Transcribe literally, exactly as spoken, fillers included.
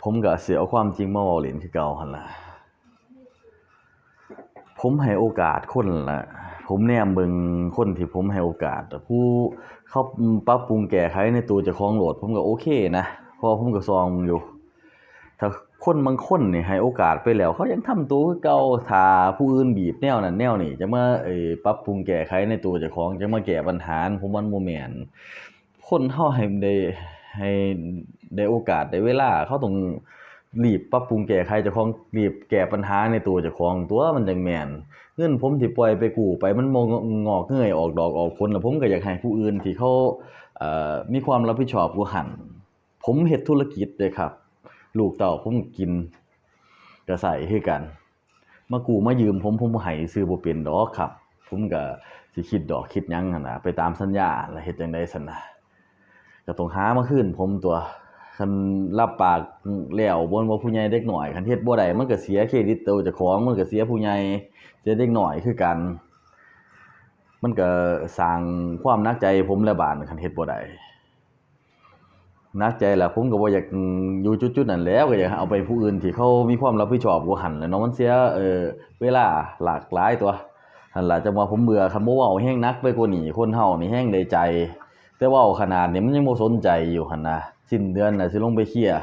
ผมก็สิเอาความจริงมาเว้าเล่นคือเก่าหั่นล่ะ ผมให้โอกาสคนล่ะ ผมแนมเบิ่งคนที่ผมให้โอกาส ผู้เขาปรับปรุงแก้ไขในตัวเจ้าของโลด ผมก็โอเคนะ เพราะว่าผมก็ส่องอยู่ ถ้าคนบางคนนี่ให้โอกาสไปแล้ว เขายังทำตัวคือเก่า ถ้าผู้อื่นบีบแนวนั้นแนวนี้ จะมา เอ่อ ปรับปรุงแก้ไขในตัวเจ้าของ จะมาแก้ปัญหา ผมว่ามันบ่แม่น คนเฮาให้ได้ ให้ได้โอกาสได้เวลา เขาต้องรีบปรับปรุงแก้ไขเจ้าของ รีบแก้ปัญหาในตัวเจ้าของ ตัวมันจั่งแม่น เงินผมที่ปล่อยไปกู้ไป มันบ่งอกเงยออกดอกออกผล แล้วผมก็อยากให้ผู้อื่นที่เขา เอ่อ มีความรับผิดชอบกว่าหั่น ผมเฮ็ดธุรกิจเด้ครับ ลูกเต้าผมกิน ก็ใช้คือกัน มากู้มายืมผม ผมให้ซื่อบ่เป็นดอกครับ ผมก็สิคิดดอกคิดหยังหั่นน่ะ ไปตามสัญญา แล้วเฮ็ดจั่งใด๋ซั่นน่ะ ก็ต้องหามาคืนผมตั่ว คันรับปากแล้ว บ่แม่นว่าผู้ใหญ่เด็กน้อย คันเฮ็ดบ่ได้ มันก็เสียเครดิตตัวเจ้าของ มันก็เสียผู้ใหญ่ เสียเด็กน้อยคือกัน มันก็สร้างความหนักใจให้ผมแล้วบาดนี้ คันเฮ็ดบ่ได้ หนักใจล่ะ ผมก็บ่อยาก อืม อยู่จุดๆ นั้นแล้ว ก็อยากเอาไปผู้อื่นที่เขามีความรับผิดชอบกว่าหั่นแหละเนาะ มันเสีย เอ่อ เวลาหลากหลายตั่ว หั่นล่ะ จั่งว่าผมเบื่อ คันบ่เว้าแฮงหนักไปกว่านี้ คนเฮานี่แฮงได้ใจ แต่เว้าขนาดนี้มันยังบ่สนใจอยู่หั่นนะ สิ้นเดือนน่ะสิลงไปเคลียร์